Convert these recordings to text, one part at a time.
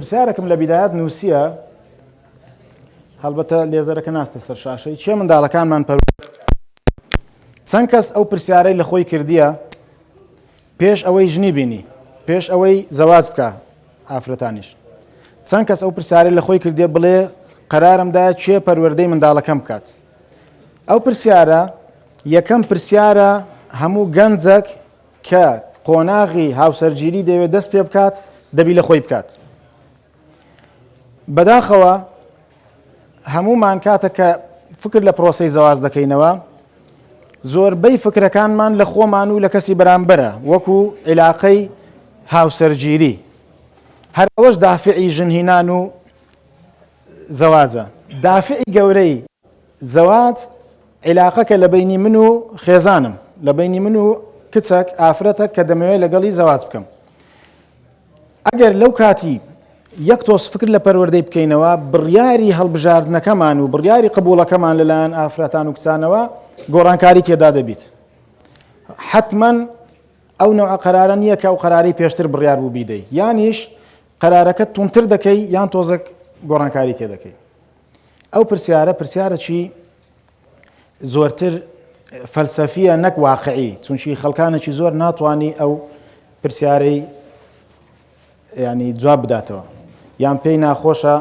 پرسیارێکم لە بیدایەت نووسیە، هەڵبەتە لێزەرەکە ناستە سەر شاشەی، کێ منداڵەکانمان پەروەردە چەند کەس ئەو پرسیارەی لە خۆی کردیە پێش ئەوەی ژنی بینی، پێش ئەوەی زەواج بکە، ئافرەتانیش چەند کەس ئەو پرسیارەی لە خۆی کردیە بڵێ قەرارم دا کێ پەروەردەی منداڵەکەم بکات؟ ئەو پرسیارە یەکەم پرسیارە هەموو گەنجەک کە قۆناغی هاوسەرگیری دەیەوێت دەست پێ بکات دەبی لە خۆی بکات. بەداخەوە هەموومان کاتە کە فکر لە پرۆسەی زەواز دەکەینەوە زۆربەی فکرەکانمان لە خۆمان و لە کەسی بەرامبەرە وەکو عیلاقەی هاوسەرگیری هەر ئەوەش دافعی ژنهینان و زەواجە دافعی گەورەی زەواج عیلاقەکە لە بەینی من و خێزانم، لە بەینی من و کچەک، ئافرەتەک کە دەمەوێت لەگەڵی زەواج بکەم. ئەگەر لەو کاتی یەک تۆز فکر لە پەروەردەی بکەینەوە، بڕیاری هەڵبژاردنەکەمان و بڕیاری قبوڵەکەمان لەلایەن ئافرەتان و کچانەوە گۆڕانکاری تێدا دەبیت. حەتمەن ئەو نەوعە قەرارە نییە کە ئەو قەرارەی پێشتر بڕیار بوو بیدەی، یانیش قەرارەکە توندتر دەکەی یان تۆزێک گۆڕانکاری تێدەکەی. ئەو پرسیارە پرسیارەکی زۆرتر فەلسەفیە نەک واقعی چونکی خەڵکانێکی زۆر ناتوانانی ئەو پرسیارەی ینی جواب بداتەوە یان پێی ناخۆشە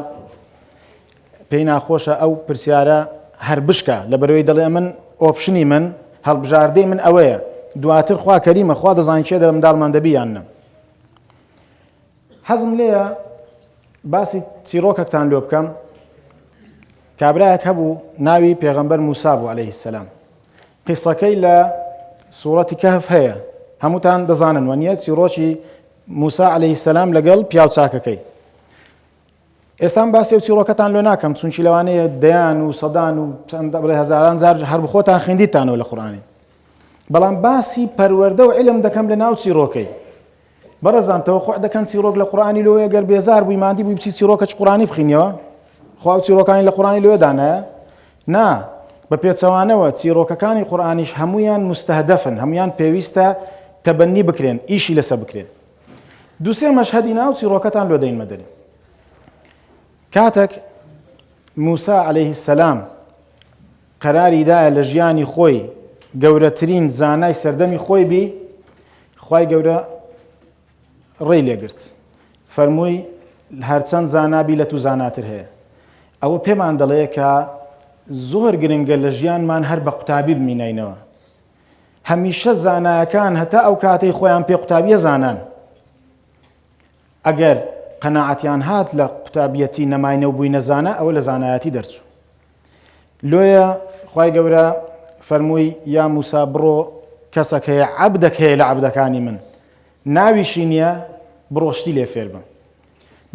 پێی ناخۆشە ئەو پرسیارە هەر بشکە لە بەرەوەی دەڵێ من option ی من هەڵبژاردەی من ئەوەیە دواتر خوا کەریمە خوا دەزانین کێ دەرە منداڵمان دەبی یان نە حەزم لێیە باسی چیڕۆکەکتان لۆ بکەم کابرایەک هەبوو ناوی پێغەمبەر موسا بوو عەلەیهی سەلام قیسەکەی لە سوڕەتی کەهف هەیە هەمووتان دەزانن وە نییە چیڕۆکی موسا عەلەیهی سەلام لەگەڵ پیاو چاکەکەی ئێستان باسی و چیڕۆکەتان لۆ ناکەم چونکی لەوانەیە دەیان و سەدان و چەند بڵێ هەزاران جار هەر بخۆتان خوێندیتانەوە لە قورئانی بەڵام باسی پەروەردە و علم دەکەم لە ناو چیڕۆکەی بەڕێزان تەوەقوع دەکەن چیڕۆک لە قورئانی لۆیە گەر بێزار بووی ماندی بووی بچی چیڕۆکەچ قورئانی بخینیەوە خوا و چیڕۆکانی لە قورئانی لۆ دانایە نا بە پێچەوانەوە چیڕۆکەکانی قورئانیش هەمویان مستهدفن هەمویان پێویستە تەبەنی بکرێن ئیشی لەسە بکرێن دوسێ مەشهدی ناو چیڕۆکەتان لۆ دەین مەدەنی کاتێک موسا عەلەیه السلام قەراری دایە لە ژیانی خۆی گەورەترین زانای سەردەمی خۆی بی، خوای گەورە ڕێی لێگرت فەرمووی هەرچەند زانا بی لە تو زاناتر هەیە. ئەوە پێمان دەڵێ کە زۆر گرنگە لە ژیانمان هەر بە قوتابی بمینینەوە. هەمیشە زانایەکان هەتا ئەو کاتەی خۆیان پێ قوتابیە زانان. ئەگەر قەناعەتیان هات لە قوتابیەتی نەماینە و بووینە زانا ئەوە لە زانایەتی دەرچوو. لۆیە خوای گەورە فەرمووی یا موسا بڕۆ کەسەک هەیە عەبدەک هەیە لە عەبدەکانی من ناویشی نییە بڕۆ شتی لێ فێر بم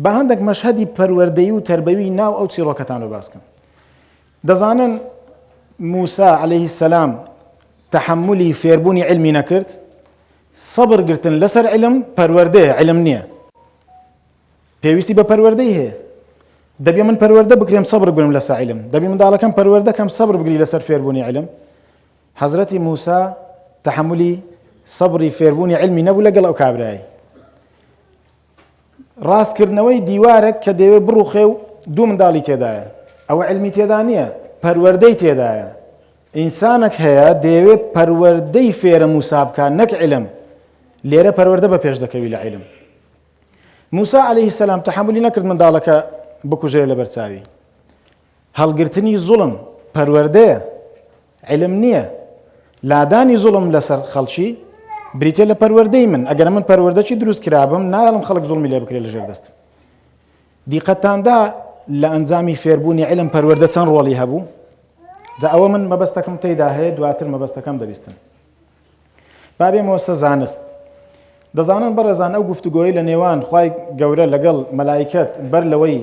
بە هەندێک مەشهدی پەروەردەیی و تەربەوی ناو ئەو چیڕۆکەتان و باسکەم دەزانن موسا عەلەیهی سەلام تەحەمولی فێربوونی علمی نەکرد سەبر گرتن لەسەر علم پەروەردەیە علم نییە پێویستی بە پەروەردەی هەیە دەبێ من پەروەردە بکرێم سەبر بگرم لەسەر علم دەبی منداڵەکەم پەروەردەکەم سەبر بگری لەسەر فێربوونی علم حەزرەتی موسا تەحملی سەبری فێربوونی علمی نەبوو لەگەڵ ئەو کابرایی ڕاستکردنەوەی دیوارێک کە دەیەوێ بڕوخێ و دوو منداڵی تێدایە ئەوە علمی تێدا نییە پەروەردەی تێدایە ئینسانێک هەیە دەیەوێ پەروەردەی فێرە موسا بکات نەک علم لێرە پەروەردە بە پێش دەکەوی لە علم موسا عەلەیه سەلام تەحەمولی نەکرد منداڵەکە بکوژرێ لەبەر چاوی. هەڵگرتنی زوڵم پەروەردەیە، عیلم نییە. لادانی زوڵم لەسەر خەڵکی بریتە لە پەروەردەی من. ئەگەر من پەروەردەکی دروست کرابم نایەڵم خەڵک زوڵمی لێ بکرێت لەژێر دەستم. دیقەتتاندا لە ئەنجامی فێربوونی علم پەروەردە چەند ڕۆڵی هەبوو؟ جا ئەوە من مەبەستەکەم تێیدا هەیە دواتر مەبەستەکەم دەبیستن. با بێمەوە سە زانست. دەزانن بەڕێزان ئەو گفتوگۆی لە نێوان خوای گەورە لەگەڵ مەلایکەت بەر لەوەی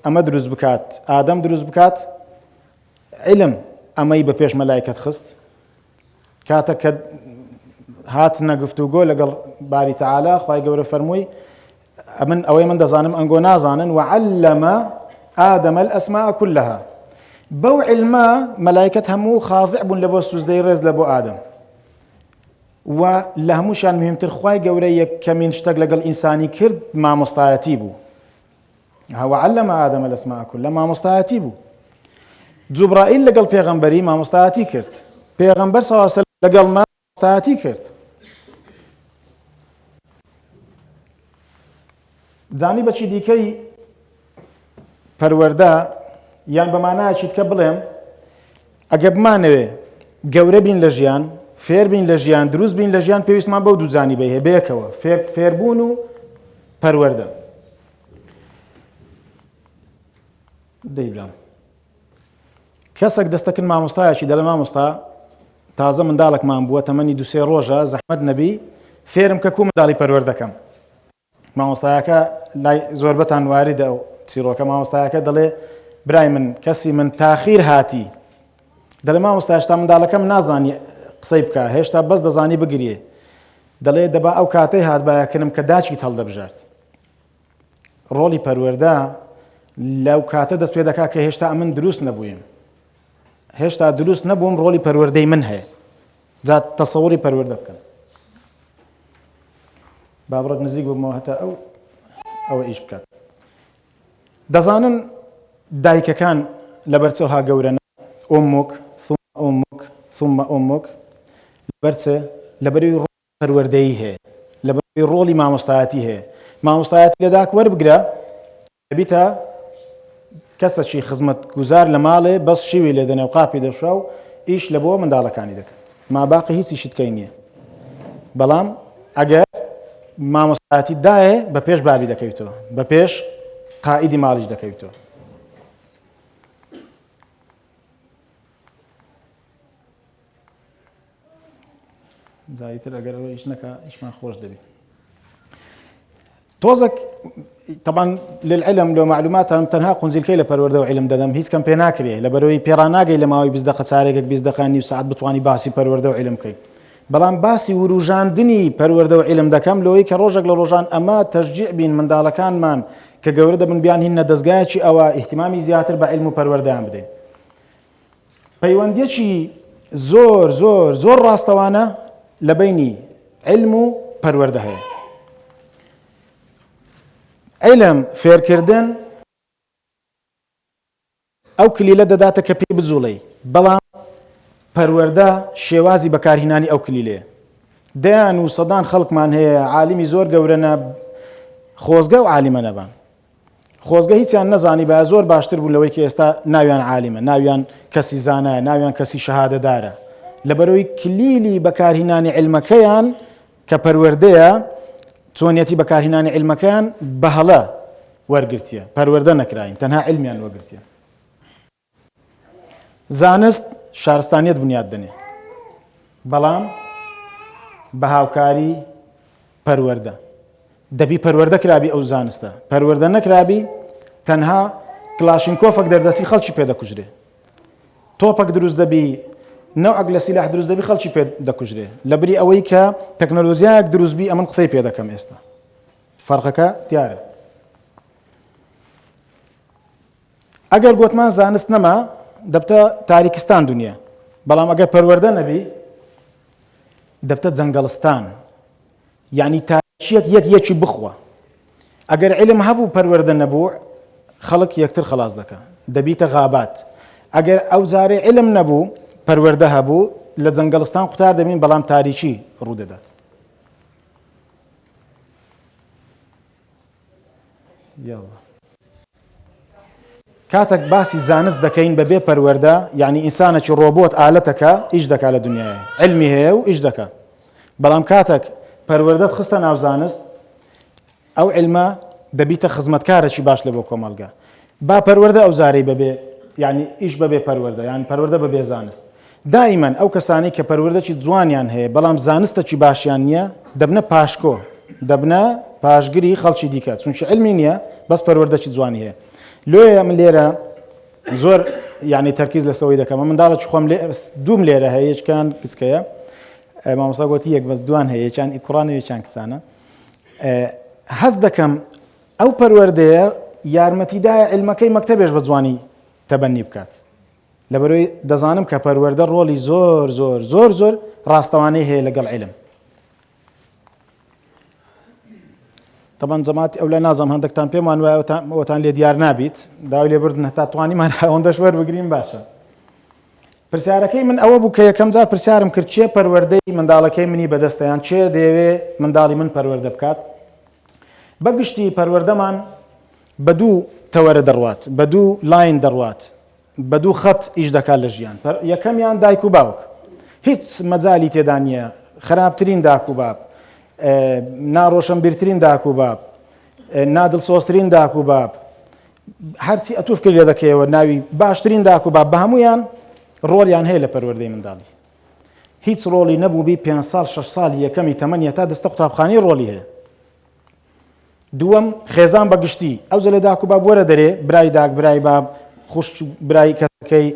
ئەمە دروست بکات ئادەم دروست بکات علم ئەمەی بە پێش مەلایکەت خست کاتە کە هاتنە گفتوگۆ لەگەڵ باری تەعالا خوای گەورە فەرمووی ئەمن ئەوەی من دەزانم ئەنگۆ نازانن وعلم آدم الأسماء كلها بەو علمە مەلایکەت هەموو خاضع بوون لە بۆ سوزدەی ڕێز لە بۆ ئادەم و لە هەمووشان مهمتر خوای گەورە یەکەمین شتەک لەگەڵ ئینسانی کرد مامۆستایەتی بوو. وعلم آدم الأسماء كلها مامۆستایەتی بوو. جوبرائیل لەگەڵ پێغەمبەری مامۆستایەتی کرد. پێغەمبەر صلی الله علیه وسلم لەگەڵ مامۆستایەتی کرد. زانی بەچی دیکەی پەروەردە یان بە مانایەکی تکە بڵێم ئەگە بمانەوێ گەورە بین لە ژیان فێر بین لە ژیان دروست بین لە ژیان پێویستمان بەو دوو جانیبەی هەیە بەیەکەوە فێر فێربوون و پەروەردە دەیبرام کەسێک دەستەکن مامۆستایەکی دەڵێ مامۆستا تازە منداڵێکمان بووە تەمەنی دوسێ ڕۆژە زەحمەت نەبی فێرم کە کو منداڵی پەروەردەکەم مامۆستایەکە لای زۆربەتان واریدە ئەو چیڕۆکە مامۆستایەکە دەڵێ برای من کەسی من تاخیر هاتی دەڵێ مامۆستا هێشتا منداڵەکەم نازانی قسەی بکە هێشتا بەس دەزانی بگریێ دەڵێ دەبا ئەو کاتەی هاتبایەکنم کە داچیت هەڵدەبژارد ڕۆڵی پەروەردە لەو کاتە دەست پێ دەکات کە هێشتا ئەمن دروست نەبوویم هێشتا دروست نەبووم ڕۆڵی پەروەردەی من هەیە جا تەسەوری پەروەردە بکەن با بڕێک نزیک ببمەوە هەتا ئەو ئەوە ئیش بکات دەزانن دایکەکان لەبەرچەوها گەورەن ئۆمۆک ثم ئۆمۆک ثم ئۆمۆک لەبەرچێ لەبەروی پەروەردەیی هەیە لەبەروی ڕۆڵی مامۆستایەتی هەیە مامۆستایەتی لە داک وەربگرە دەبیتە کەسەکی خزمەت گوزار لە ماڵێ بەس شیوی لێ دەنێ و قاپی دەشوا و ئیش لە بۆ منداڵەکانی دەکات ماباقی هیچ ئیشی تکەی نییە بەڵام ئەگەر مامۆستایەتی دایە بە پێش بابی دەکەویتەوە بە پێش قائیدی ماڵیش دەکەویتەوە جایتر ئەگەر ئەوە ئیش نەکا ئیشمان خۆش دەبی تۆزێک طبعا للعلم لۆ معلوماتان تەنها قونزیلکەی لە پەروەردە و علم دەدەم هیچ کەم پێ ناکرێ لە بەرەوەی پێڕاناگەی لە ماوەی 20 دقە چارێکێک 20 دقە نیو ساعت بتوانی باسی پەروەردە و علم بکەی بەڵام باسی وروژاندنی پەروەردە و علم دەکەم لەوەی کە ڕۆژێک لە ڕۆژان ئەمە تەشجیع بین منداڵەکانمان کە گەورە دەبن بیان هینە دەستگایەکی ئەوە ئیهتیمامی زیاتر بە علم و پەروەردەیان بدەین پەیوەندیەکی زۆر زۆر زۆر ڕاستەوانە لە بەینی علم و پەروەردە هەیە. علم فێرکردن ئەو کلیلە دەداتە کە پێی بجوڵێی، بەڵام پەروەردە شێوازی بەکارهینانی ئەو کلیلەیە. دەیان و سەدان خەڵکمان هەیە عالمی زۆر گەورەنە خۆزگە و عالیمە نەبان. خۆزگە هیچیان نەزانیبایە زۆر باشتر بوو لەوەی کە ئێستا ناویان عالیمە ناویان کەسی زانایە ناویان کەسی شەهادەدارە لەبەرەوەی کلیلی بەکارهینانی علمەکەیان کە پەروەردەیە چۆنیەتی بەکارهینانی علمەکەیان بەهەڵە وەرگرتیە پەروەردە نەکراین تەنها علمیان وەگرتیە زانست شارستانیەت بنیات دەنێ بەڵام بە هاوکاری پەروەردە دەبی پەروەردە کرابی ئەو زانستە پەروەردە نەکرابی تەنها کلاشینکۆفەک دەردەسی خەڵکی پێ دەکوژرێ تۆپەک دروست دەبی نەوەک لە سیلاح دروست دەبی خەڵکی پێ دەکوژرێ لەبری ئەوەی کە تەکنەلۆژیایەک دروست بی ئەمن قسەی پێ دەکەم ئێستا فەرقەکە دیارە ئەگەر گۆتمان زانست نەما دەبتە تاریکستان دنیا بەڵام ئەگەر پەروەردە نەبی دەبتە جەنگەڵستان یعنی تاریکیەک یەک یەکی بخوا ئەگەر علم هەبوو پەروەردە نەبوو خەڵک یەکتر خلاص دەکە دەبیتە غابات ئەگەر ئەو جارێ علم نەبوو پەروەردە هەبوو لە جەنگەڵستان قوتار دەبین بەڵام تاریکی ڕوودەدات کاتێک باسی زانست دەکەین بەبێ پەروەردە یعنی ئینسانێکی ڕۆبۆت ئالەتەکە ئیش دەکا لە دنیاە علمی هەیە و ئیش دەکا بەڵام کاتێک پەروەردەت خستە ناو زانست ئەو علمە دەبیتە خزمەتکارێکی باش لە بۆ کۆمەڵگە با پەروەردە ئەو جارەی بەبێ یعنی ئیش بەبێ پەروەردە یان پەروەردە بەبێ زانست دائیمەن ئەو کەسانەی کە پەروەردەکی جوانیان هەیە بەڵام زانستەکی باشیان نییە دەبنە پاشکۆ دەبنە پاشگری خەڵکی دیکە چونکی علمی نییە بەس پەروەردەکی جوانی هەیە لۆیە من لێرە زۆر یعنی تەرکیز لەسەوەی دەکەم منداڵێکی خۆم لێ دووم لێرە هەیە یەکیان کچکەیە مامۆستا گوتی یەک بەس دوان هەیە یەکیان کوڕان و یەکیان کچانە هەست دەکەم ئەو پەروەردەیە یارمەتیدایە عیلمەکەی مەکتەبێش بە جوانی تەبەنی بکات لەبەرەوەی دەزانم کە پەروەردە ڕۆڵی زۆر زۆر زۆر زۆر ڕاستەوانەی هەیە لەگەڵ عیلم. تەبەن جەماعەتی ئەولای نازانم هەندێکتان پێمان وایە ئەوەتان لێ دیار نابیت داوای لێبوردن هەتا توانیمان ئەوەندەش وەربگرین باشە. پرسیارەکەی من ئەوە بوو کە یەکەم جار پرسیارم کرد کێ پەروەردەی منداڵەکەی منی بەدەستە یان کێ دەیەوێ منداڵی من پەروەردە بکات؟ بە گشتی پەروەردەمان بە دوو تەوەرە دەڕوات، بە دوو line دەڕوات، بە دوو خەت ئیش دەکات لە ژیان. یەکەمیان دایک و باوک. هیچ مەجالی تێدا نییە، خراپترین داک و باب، ناڕۆشنبیرترین داک و باب، نادڵسۆزترین داک و باب، هەرچی ئەتوو فکر لێ دەکەیەوە ناوی باشترین داک و باب بە هەمویان ڕۆڵیان هەیە لە پەروەردەی منداڵی. هیچ ڕۆڵی نەبووبی پێ ساڵ شەش ساڵی یەکەمی تەمەنی هەتا دەستە قوتابخانەی ڕۆڵی هەیە. دووەم خێزان بە گشتی ئەوجە لە داک و باب وەرە دەرێ برای داک برای باب خوشک برای کەسەکەی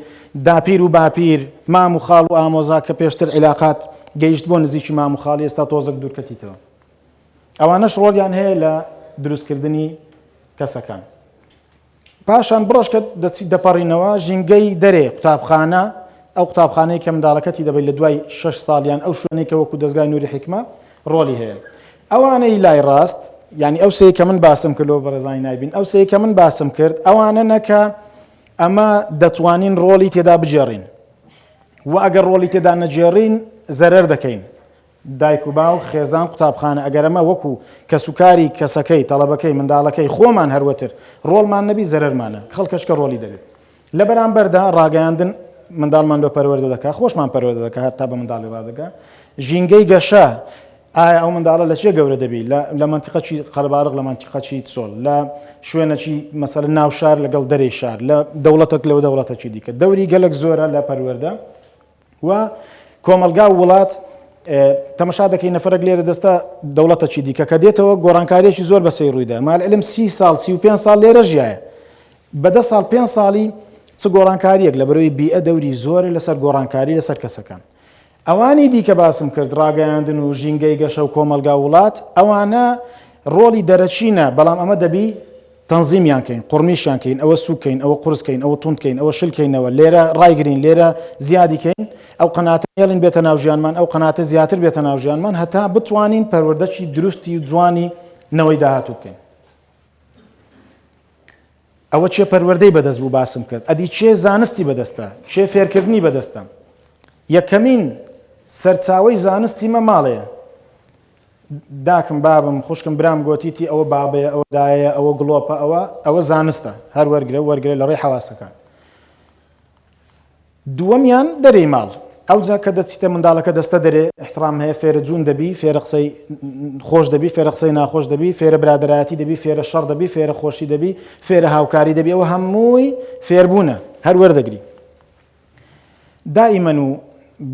داپیر و باپیر مام و خاڵ و ئامۆزا کە پێشتر عیلاقات گەیشت بۆ نزیکی مام و خاڵی ئێستا تۆزەک دوورکەتیتەوە ئەوانەش ڕۆڵیان هەیە لە دروستکردنی کەسەکان. پاشان بڕۆش کە دەچی دەپەڕینەوە ژینگەی دەرێ قوتابخانە ئەو قوتابخانەی کە منداڵەکەتی دەبەی لە دوای شەش ساڵ یان ئەو شوێنەی کە وەکو دەزگای نوری حیکمە ڕۆڵی هەیە ئەوانەی لای ڕاست یعنی ئەو سێ کە من باسم کرد لۆ بەڕێزانی نایبین ئەو سێ کە من باسم کرد ئەوانە نەکە ئەمە دەتوانین ڕۆڵی تێدا بگێڕین و ئەگەر ڕۆڵی تێدا نەگێڕین زەرەر دەکەین دایک و باوک، خێزان، قوتابخانە، ئەگەر ئەمە وەکو کەسوکاری کەسەکەی، تەڵەبەکەی، منداڵەکەی، خۆمان هەروەتر ڕۆڵمان نەبی زەرەرمانە، خەڵکەش کە ڕۆڵی دەبێت. لە بەرامبەردا ڕاگەیاندن منداڵمان لۆ پەروەردە دەکا، خۆشمان پەروەردە دەکا هەر تا بە منداڵی ڕادەگا. ژینگەی گەشە، ئایا ئەو منداڵە لە چێ گەورە دەبی؟ لە لە مەنتیقەکی قەرەباڵغ، لە مەنتیقەکی چۆڵ، لە شوێنەکی مەسەلەن ناو شار لەگەڵ دەرێی شار، لە دەوڵەتەک لەو دەوڵەتەکی دیکە. دەوری گەلەک زۆرە لە پەروەردە. و کۆمەڵگا و وڵات تەمەشا دەکەی نەفرەک لێرە دەستە دەوڵەتەکی دیکە کە دێتەوە گۆڕانکاریەکی زۆر بەسەی ڕوویدا مال علم سی ساڵ 35 ساڵ لێرە ژیایە بە دە ساڵ پێ ساڵی چ گۆڕانکاریەک لە بەرەوەی بیئە دەوری زۆرە لەسەر گۆڕانکاری لەسەر کەسەکان ئەوانی دیکە باسم کرد ڕاگەیاندن و ژینگەی گەشە و کۆمەلگا وڵات ئەوانە ڕۆڵی دەرەچینە بەڵام ئەمە دەبی تەنزیمیان کەین، قوڕمیشیان کەین، ئەوە سووک کەین، ئەوە قورس کەین، ئەوە توند کەین، ئەوە شل کەینەوە، لێرە ڕایگرین، لێرە زیادی کەین، ئەو قەناتە نێڵین بێتە ناو ژیانمان، ئەو قەناتە زیاتر بێتە ناو ژیانمان هەتا بتوانین پەروەردەکی دروستی و جوانی نەوەی داهاتوو بکەین. ئەوە کێ پەروەردەی بەدەست بوو باسم کرد، ئەدی کێ زانستی بەدەستە، کێ فێرکردنی بەدەستە؟ یەکەمین سەرچاوەی زانستی مە ماڵەیە. داکم بابم خوشکم برام گۆتیتی ئەوە بابەیە ئەوە دایەیە ئەوە گڵۆپە ئەوە ئەوە زانستە هەر وەرگرە وەرگرە لە ڕێی حەواسەکان دووەمیان دەرێی ماڵ ئەوجا کە دەچیتە منداڵەکە دەستە دەرێ احترام هەیە فێرە جوون دەبی فێرە قسەی خۆش دەبی فێرە قسەی ناخۆش دەبی فێرە برادەرایەتی دەبی فێرە شەڕ دەبی فێرە خۆشی دەبی فێرە هاوکاری دەبی ئەوە هەمووی فێربوونە هەر وەردەگری دائیمەن و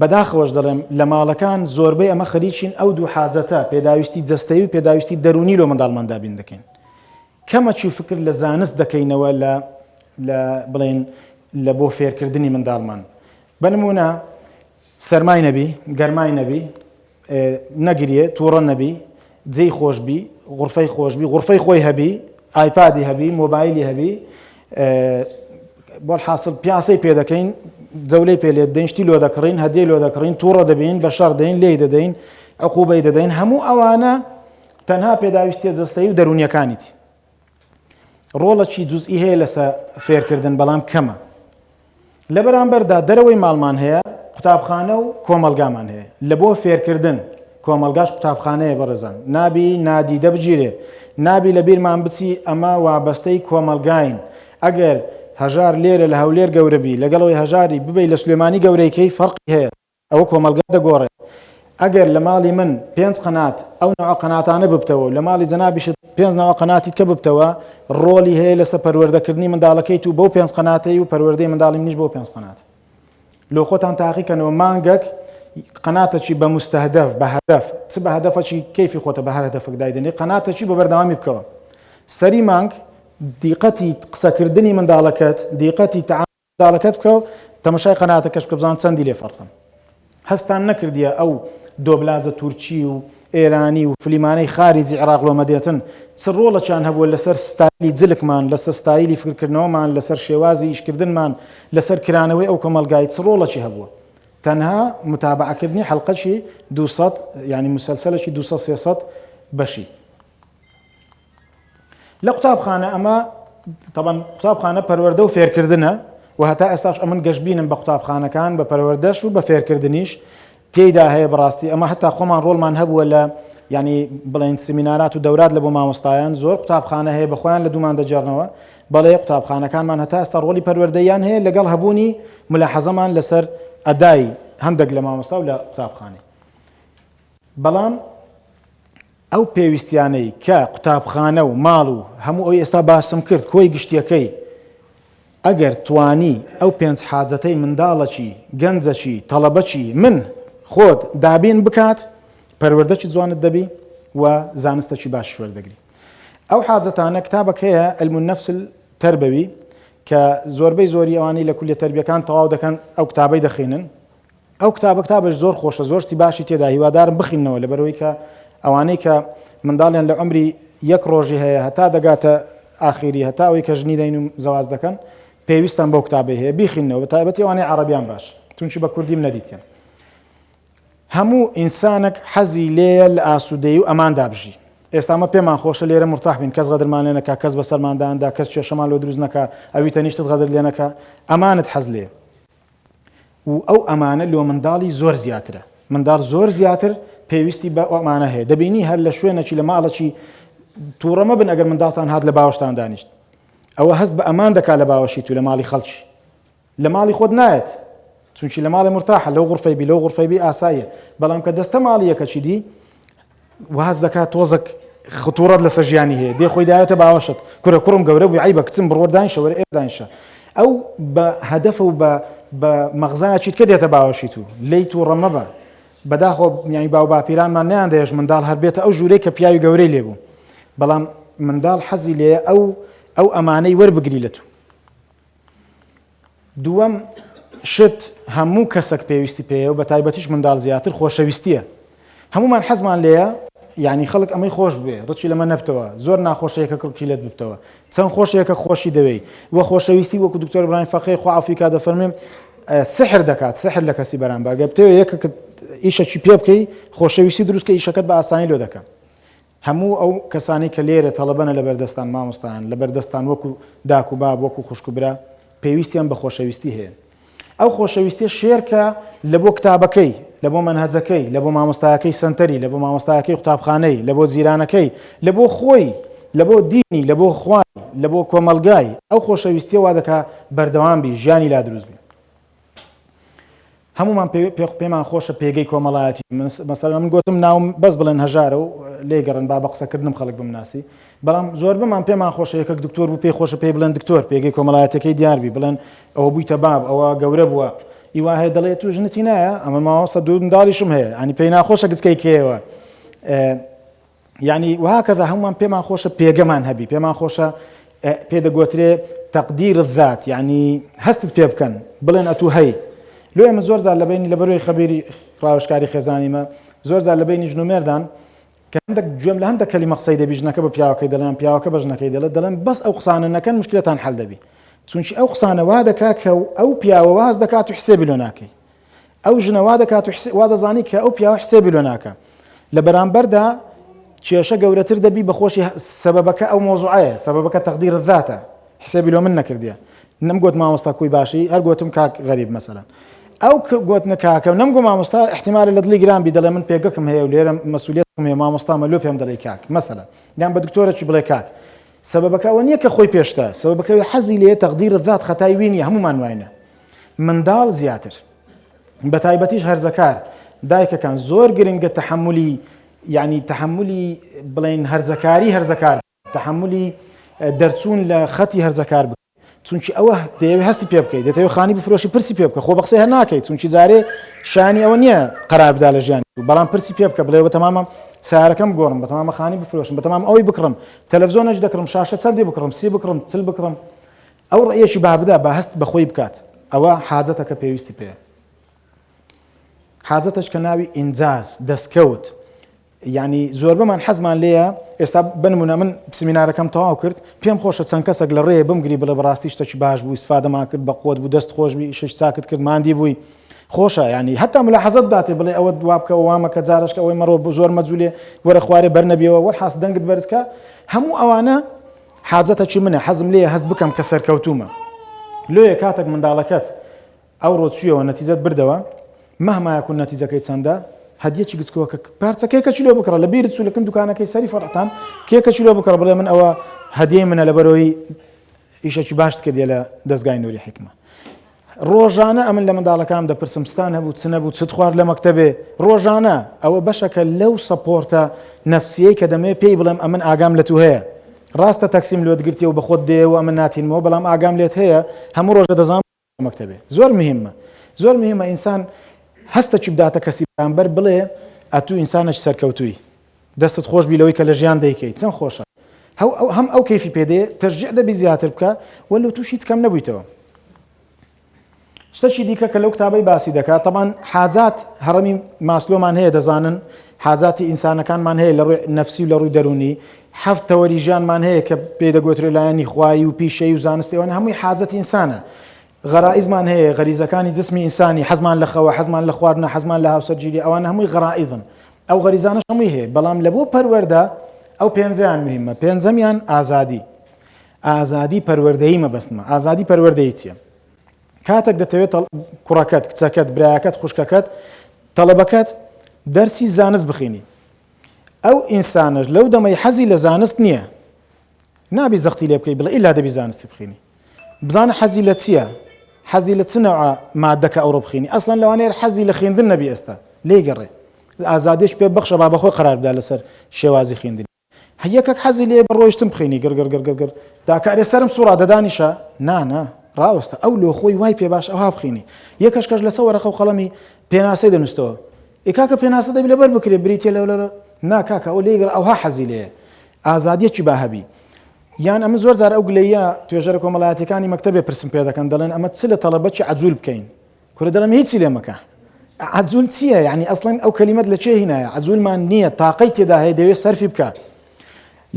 بەداخەوەش دەڵێم لە ماڵەکان زۆربەی ئەمە خەریکین ئەو دوو حاجەتە پێداویستی جەستەیی و پێداویستی دەروونی لۆ منداڵمان دابین دەکەین کەمەکی فکر لە زانست دەکەینەوە لە لە بڵێن لە بۆ فێرکردنی منداڵمان بە نمونە سەرمای نەبی گەرمای نەبی نەگریێ، توڕە نەبی، جێی خۆش بی، غورفەی خۆش بی، غورفەی خۆی هەبی، ئایپادی هەبی، مۆبایلی هەبی، وەلحاسڵ پیاسەی پێ دەکەین، جەولەی پێ لێ دەدەین، شتی لۆ دەکڕین، هەدیەی لۆ دەکڕین، توڕە دەبین، بە شەڕ دەین، لێی دەدەین، عقوبەی دەدەین، هەموو ئەوانە تەنها پێداویستیە جەستەیی و دەروونیەکانیتی. ڕۆڵەکی جوزئی هەیە لەسە فێرکردن بەڵام کەمە. لە بەرامبەردا دەرەوەی ماڵمان هەیە، قوتابخانە و کۆمەڵگامان هەیە. لە بۆ فێرکردن، کۆمەڵگاش قوتابخانەیە بەڕێزان. نابی نادیدە بگیرێ. نابی لە بیرمان بچی ئەمە وابەستەی کۆمەڵگاین. ئەگەر هەژار لێرە لە هەولێر گەورە بی، لەگەڵ ئەوەی هەژاری ببەی لە سلێمانی گەورەی کەی فەرقی هەیە. ئەوە کۆمەڵگا دەگۆڕێ. ئەگەر لە ماڵی من پێنج قەنات ئەو نەوعە قەناتانە ببتەوە و لە ماڵی جەنابیشت پێنج نەوە قەناتی تکە ببتەوە، ڕۆڵی هەیە لەسەر پەروەردەکردنی منداڵەکەیت و بەو پێنج قەناتەی و پەروەردەی منداڵی منیش بەو پێنج قەنات. لۆ خۆتان تاقی کەنەوە مانگەک قەناتەکی بە مستهدف بە هەدەف چ بە هەدەفەکی کەیفی خۆتە بە هەر هەدەفێک دایدەنێی قەناتەکی بە بەردەوامی بکەوە. سەری مانگ دیقەتی قسەکردنی منداڵەکەت، دیقەتی تەعامولی منداڵەکەت بکە و تەمەشای قەناتەکەش بکە بزان چەندی لێ فەرقن. هەستان نەکردیە ئەو دۆبلازە تورکی و ئێرانی و فلیمانەی خاریجی عێراق لۆمە دێتن چ ڕۆڵەکیان هەبووە لەسەر ستایلی جلکمان لەسەر ستایلی فکرکردنەوەمان لەسەر شێوازی ئیشکردنمان لەسەر کرانەوەی ئەو کۆمەڵگای چ ڕۆڵەکی هەبووە تەنها متابعەکردنی حەلقەکی 200 یعنی مسلسلەکی 200 300 بەشی. لە قوتابخانە ئەمە تەبەن قوتابخانە پەروەردە و فێرکردنە و هەتا ئێستاش ئەمن گەشببینم بە قوتابخانەکان بە پەروەردەش و بە فێرکردنیش تێیدا هەیە بەڕاستی ئەمە هەتا خۆمان ڕۆڵمان هەبووە لە ینی بڵێن سمینارات و دەورات لە بۆ مامۆستایان زۆر قوتابخانە هەیە بە خۆیان لە دوومان دەجێڕنەوە بەڵێ قوتابخانەکانمان هەتا ئێستا ڕۆڵی پەروەردەیان هەیە لەگەڵ هەبوونی ملاحەزەمان لەسەر ئەدای هەندێک لە مامۆستا و لە قوتابخانەی بەڵام ئەو پێویستیانەی کە قوتابخانە و ماڵ و هەموو ئەوی ئێستا باسم کرد کۆی گشتیەکەی ئەگەر توانی ئەو پێنج حاجەتەی منداڵەکی، گەنجەکی، تەڵەبەکی، من، خۆت، دابین بکات، پەروەردەکی جوانت دەبی و زانستەکی باشیش وەردەگری. ئەو حاجەتانە کتابەک هەیە، علم النفس التربوی، کە زۆربەی زۆری ئەوانەی لە کولیە تەربیەکان تەواو دەکەن ئەو کتابەی دەخینن. ئەو کتابە کتابەش زۆر خۆشە زۆر شتی باشی تێدا هیوادارم بخیننەوە لەبەرەوەی کە ئەوانەی کە منداڵیان لە عمری یەک ڕۆژی هەیە هەتا دەگاتە ئاخیری هەتا ئەوەی کە ژنی دەین و زەواز دەکەن پێویستان بەو کتابەی هەیە بیخینەوە بە تایبەتی ئەوانەی عەڕەبیان باش چونکی بە کوردیم نەدیتیان هەموو ئینسانێک حەزی لێیە لە ئاسوودەیی و ئەماندا بژی ئێستا مە پێمان خۆشە لێرە مرتاح بین کەس غەدرمان لێ نەکا کەس بەسەرمانداندا کەس کێشەمان لۆ دروست نەکا ئەوی تەنیشتت غەدر لێ نەکا ئەمانت حەز لێ و ئەو ئەمانە لۆ منداڵی زۆر زیاترە منداڵ زۆر زیاتر پێویستی بە ئەمانە هەیە دەبینی هەر لە شوێنێکی لە ماڵەکی تووڕە مەبن ئەگەر منداڵتان هات لە باوەشتان دانیشت ئەوە هەست بە ئەمان دەکا لە باوەشی تو لە ماڵی خەڵکی لە ماڵی خۆت نایەت چونکی لە ماڵی مرتاحە لەو غرفەی بی لەو غرفەی بی ئاساییە بەڵام کە دەستە ماڵی یەکەکی دی واز دەکات تۆزەک خطوڕەت لەسەر ژیانی هەیە دێ خۆی داوێتە باوەشت کورە کوڕم گەورە بووی عیبە کچم بڕۆ دانیشە وەرە ئێرە دانیشە ئەو بە هەدەفە و بە بە مەغزایەکی کە دێتە باوەشی تو لێی تووڕە مەبە بەداخۆ یانی باو باپیرانمان نیان دەێش منداڵ هەر بێتە ئەو ژوورەی کە پیاوی گەورەی لێبوو بەڵام منداڵ حەزی لێ ئەو ئەو ئەمانەی وەربگری لە تو دووەم شت هەموو کەسەک پێویستی پێیە و بە تایبەتیش منداڵ زیاتر خۆشەویستیە هەمومان حەزمان لێیە یعنی خەڵک ئەمەی خۆش بوێ ڕچی لەمە نەبتەوە زۆر ناخۆشەیە کە کڕکی لێت ببتەوە چەند خۆشەیە کە خۆشی دەوێی و خۆشەویستی وەکو دکتۆر برایم فەقێ خوا ئەفریکا دەفەرمێ سحر دەکات سحر لە کەسی بەرامبەر گەر بتەوێ یەکێکت ئیشەکی پێ بکەی خۆشەویستی دروست کە ئیشەکەت بە ئاسانی لۆ دەکە هەموو ئەو کەسانەی کە لێرە تەڵەبەنە لەبەردەستان مامۆستایان لەبەردەستان وەکو داک و باب وەکو خوشک و برا پێویستیان بە خۆشەویستی هەیە ئەو خۆشەویستیە شێرکە لە بۆ کتابەکەی لە بۆ مەنهەجەکەی لە بۆ مامۆستایەکەی سەنتەری لە بۆ مامۆستایەکەی قوتابخانەی لە بۆ جیرانەکەی لە بۆ خۆی لە بۆ دینی لە بۆ خوای لە بۆ کۆمەڵگای ئەو خۆشەویستیە وا دەکا بەردەوام بی ژیانی لا دروست بی. هەموومان پێمان خۆشە پێگەی کۆمەڵایەتی مەسەلەن من گوتم ناوم بەس بڵێن هەژارە و لێگەڕن با بە قسەکردنم خەڵک بمناسی بەڵام زۆربەمان پێمان خۆشە یەکەک دکتۆر بوو پێی خۆشە پێی بڵێن دکتۆر پێگەی کۆمەڵایەتەکەی دیار بی بڵێن ئەوە بوویتە باب ئەوە گەورە بووە ئیوا هەیە دەڵێت تو ژنتی نایە ئەمە ماوەسە دوو منداڵیشم هەیە ئەنی پێی ناخۆشە گچکەی کێوە یانی وهکذا هەموومان پێمان خۆشە پێگەمان هەبی پێمان خۆشە پێ دەگۆترێ تقدیر الذات یعنی هەستت پێ بکەن بڵێن ئەتوو هەی لۆ ئێمە زۆر جار لە بینی لە بەرەوەی خەبیری ڕاوێژکاری خێزانیمە زۆر جار لە بینی ژن و مێردان کە هەندێک گوێم لە هەندێک کەلیمە قسەی دەبی ژنەکە بە پیاوەکەی دەڵێن پیاوەکە بە ژنەکەی دەڵێت دەڵێن بەس ئەو قسانە نەکەن مشکلەتان حل دەبی چونکی ئەو قسانە وا دەکا کە ئەو پیاوە واز دەکات و حسێبی لۆ ناکەی ئەو ژنە وا دەکات و وا دەزانی کە ئەو پیاوە حسێبی لۆ ناکا لە بەرامبەردا کێشە گەورەتر دەبی بەخۆشی سەبەبەکە ئەو مۆزوعەیە سەبەبەکە تەقدیر ذاتە حسێبی لۆ من نەکردیە نەم گوت مامۆستا کوی باشی هەر گوتم کاک غەریب مەسەلەن ئەو گوتنە کاکە نەم گو مامۆستا احتیمالە لە دڵی گران بی دەڵێ من پێگەکم هەیە و لێرە مەسولیەتم هەیە مامۆستامە لۆ پێم دەڵێ کاک مەسەلەن یان بە دکتۆرەکی بڵێ کاک سەبەبەکە ئەوە نییە کە خۆی پێشتە سەبەبەکە حەزی لێ تەقدیر ذات خەتای وی نییە هەمومان واینە منداڵ زیاتر بەتایبەتیش هەرزەکار دایکەکان زۆر گرنگە تەحەمولی یعنی تەحەمولی بڵێن هەرزەکاری هەرزەکار تەحەمولی دەرچوون لە خەتی هەرزەکار بکەیت چونکی ئەوە دەیەوێت هەستی پێ بکەیت دەتەوێت خانی بفرۆشی پرسی پێ بکە خۆ بە قسەی هەر ناکەیت چونکی جارێ شانی ئەوە نییە قەرار بدا لە ژیانی بەڵام پرسی پێ بکە بڵێ بەتەمامە سارەکەم گۆڕم بەتەمامە خانی بفرۆشم بەتەمام ئەوەی بکڕم تەلەڤزیۆنەش دەکڕم شاشە چەندی بکڕم سی بکڕم چل بکڕم ئەو ڕەئیەکی با بدا با هەست بە خۆی بکات ئەوە حاجەتە کە پێویستی پێیە حاجەتەش کە ناوی ئینجاز دەستکەوت یعنی زۆربەمان حەزمان لێیە ئێستا بنمونە من سمینارەکەم تەواو کرد پێم خۆشە چەند کەسێک لە ڕێ بمگری بڵێ بەڕاستی شتێکی باش بوو ئیسفادەمان کرد بە قوت بوو دەست خۆش بی ئیشش چاکت کرد ماندی بووی خۆشە ینی هەتا ملاحەزەت داتێ بڵێ ئەوە دوا بکە وامەکە جارشکە ئەوەی مەڕۆ زۆر مەجوولێ وەرە خوارێ بەرنەبیەوە وەرحاس دەنگت بەرزکە هەموو ئەوانە. حاجەتەکی منە، حەزم لێیە هەست بکەم کە سەرکەوتوومە. لۆیە کاتەک منداڵەکەت ئەوڕۆ چوویەوە نەتیجەت بردەوە، مهما یکون نەتیجەکەی چەندە، هەدیەکی گچکۆکە پارچە کێکەکی لۆ بکڕە، لە بیرت چوو لە کن دوکانەکەی سەری فەرعتان کێکەکی لۆ بکڕە، بڵێ من ئەوە هەدیەی منە لەبەرەوەی ئیشەکی باشت کردیە لە دەزگای نوری حیکمە. ڕۆژانە ئەمن لە منداڵەکانم دەپرسم چتان هەبوو چ نەبوو چت خوارد لە مەکتەبێ ڕۆژانە ئەوە بەشەکە لەو support ە نەفسیەی کە دەمەوێت پێی بڵێم ئەمن ئاگام لە تو هەیە ڕاستە تەکسیم لۆت گرتیە و بەخۆت دێ و ئەمن ناتینمەوە بەڵام ئاگام لێت هەیە هەموو ڕۆژە دەزانم مەکتەبێ زۆر مهمە زۆر مهمە ئینسان هەستەکی بداتە کەسی بەرامبەر بڵێ ئەتوو ئینسانێکی سەرکەوتووی دەستت خۆش بی لەوەی کە لە ژیان دەیکەی چەند خۆشە هەم ئەو کەیفی پێدێ تەشجیع دەبی زیاتر بکە وە لۆ توش هیچ کەم نەبوویتەوە. شتەکی دیکە کە لەو کتابەی باسی دەکات تەبان حاجات هەڕەمی ماسلۆمان هەیە دەزانن حاجاتی ئینسانەکانمان هەیە لە ڕووی نەفسی و لە ڕووی دەرونی حەفت تەوەری ژیانمان هەیە کە پێی دەگوترێ لایەنی خوایی و پیشەی و زانستی ئەوانە هەمووی حاجەتی ئینسانە غەرائیزمان هەیە غەریزەکانی جسمی ئینسانی حەزمان لە خەوە حەزمان لە خواردنە حەزمان لە هاوسەرگیری ئەوانە هەمووی غەرائیزن ئەو غەریزانەش هەمووی هەیە بەڵام لە بۆ پەروەردە ئەو پێنجیان مهمە پێنجەمیان ئازادی ئازادی پەروەردەیی مەبەستمە ئازادی پەروەردەیی چییە کاتێک دەتەوێت کوڕەکەت کچەکەت برایەکەت خوشکەکەت تەڵەبەکەت دەرسی زانست بخینی ئەو ئینسانەش لەو دەمەی حەزی لە زانست نییە نابی زەختی لێ بکەی بڵێ ئیلا دەبی زانستی بخینی بزانە حەزی لە چییە حەزی لە چ نەوعە مادەکە ئەوڕۆ بخینی ئەسڵەن لەوانەیە حەزی لە خوێندن نەبی ئێستا لێی گەڕێ ئازادیش پێ بەخشە با بەخۆی قرار بدا لەسەر شێوازی خوێندنی یەکەک حەزی لێ بە ڕۆیشتن بخینی گڕ گڕ گڕ گڕ گڕ داکە ئەرێ سەرم سوڕا دەدانیشە نا نا ڕاوەستە ئەو لۆ خۆی وای پێ باش ئەوها بخینی یەکەش کەش لەسەر وەرەقە و قەڵەمی پێناسەی دەنووستەوە ئێ کاکە پێناسە دەبی لەبەر بکرێ بریتە لەو لەرە نا کاکە ئەو لێی گڕ ئەوها حەزی لێیە ئازادیەکی با هەبی یان ئەمە زۆر جار ئەو گلەیە توێژەرە کۆمەڵایەتیەکانی مەکتەبێ پرسم پێ دەکەن دەڵێن ئەمە چ لە تەڵەبەکی عەجول بکەین کورە دەڵێم هیچی لێ مەکە عەجول چییە یعنی ئەسڵەن ئەو کەلیمەت لە چێ هینایە عەجولمان نییە تاقەی تێدا هەیە دەوێت سەرفی بکە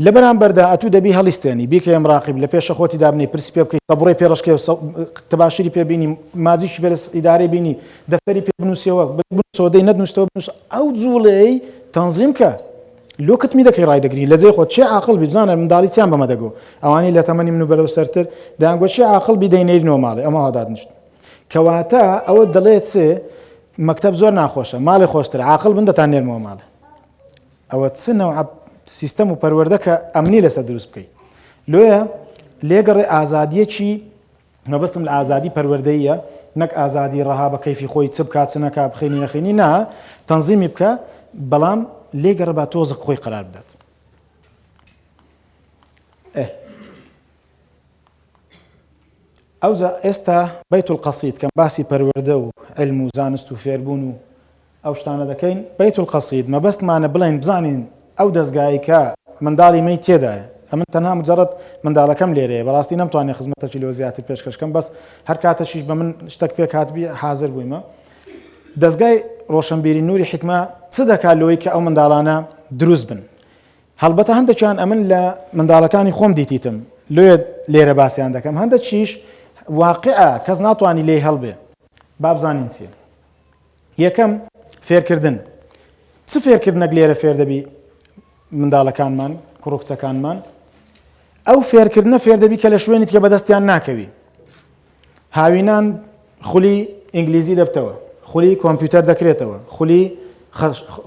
لە بەرامبەردا ئەتوو دەبی هەڵیستێنی بیکەیە مراقیب لە پێشە خۆتی دابنێی پرسی پێ بکەی سەبڕێ پێ ڕەشکێ و تەباشیری پێ بینی ماجیکی پێ ئیدارەی بینی دەفتەری پێ بنووسیەوە بنووسەوە دەی نەتنووسەوە بنووس ئەو جوڵەیەی تەنزیم کە لۆ کتمی دەکەی ڕایدەگری لە جێی خۆت چێ عاقڵ بی بزانە منداڵی چیان بەمە دەگۆ ئەوانەی لە تەمەنی من و بەرەو سەرتر دەیانگۆ چێ عاقڵ بی دەینێرینەوە ماڵێ ئەمە وا دادنیشت کەواتە ئەوە دەڵێ چ مەکتەب زۆر ناخۆشە ماڵێ خۆشتر عاقڵ بن دەتان نێرمەوە ماڵێ ئەوە چ نەوعە سیستەم و پەروەردە کە ئەمنی لەسەر دروست بکەی لۆیە لێگەڕێ ئازادیەکی مەبەستم لە ئازادی پەروەردەییە نەک ئازادی ڕەها بە کەیفی خۆی چ بکات چ نەکا بخینی نەخینی نا تەنزیمی بکە بەڵام لێگەڕێ با تۆزق خۆی قەرار بدات ئێ ئەوجا ئێستا بەیت القصید کەم باسی پەروەردە و علم و زانست و فێربوون و ئەو شتانە دەکەین، بەیت القصید، مەبەستمانە بڵێین بزانین ئەو دەزگایەی کە منداڵی مەی تێدایە، ئەمن تەنها مجرد منداڵەکەم لێرەیە، بەڕاستی نەمتوانی خزمەتەکی لەوە زیاتر پێشکەش کەم، بەس هەر کاتەکیش بە من شتەک پێک هاتبی حازر بوویمە. دەزگای ڕۆشنبیری نوری حیکمە چ دەکات لەوەی کە ئەو منداڵانە دروست بن؟ هەڵبەتە هەندێکیان ئەمن لە منداڵەکانی خۆم دیتیتم لۆیە لێرە باسیان دەکەم، هەندێکیش واقعە کەس ناتوانی لێی هەڵبێ. با بزانین چییە. یەکەم، فێرکردن. چ فێرکردنێک لێرە فێر دەبی منداڵەکانمان، کوڕ و کچەکانمان؟ ئەو فێرکردنە فێر دەبی کە لە شوێنی تکە بەدەستیان ناکەوی. هاوینان خولی ئینگلیزی دەبتەوە، خولی کۆمپیوتەر دەکرێتەوە، خولی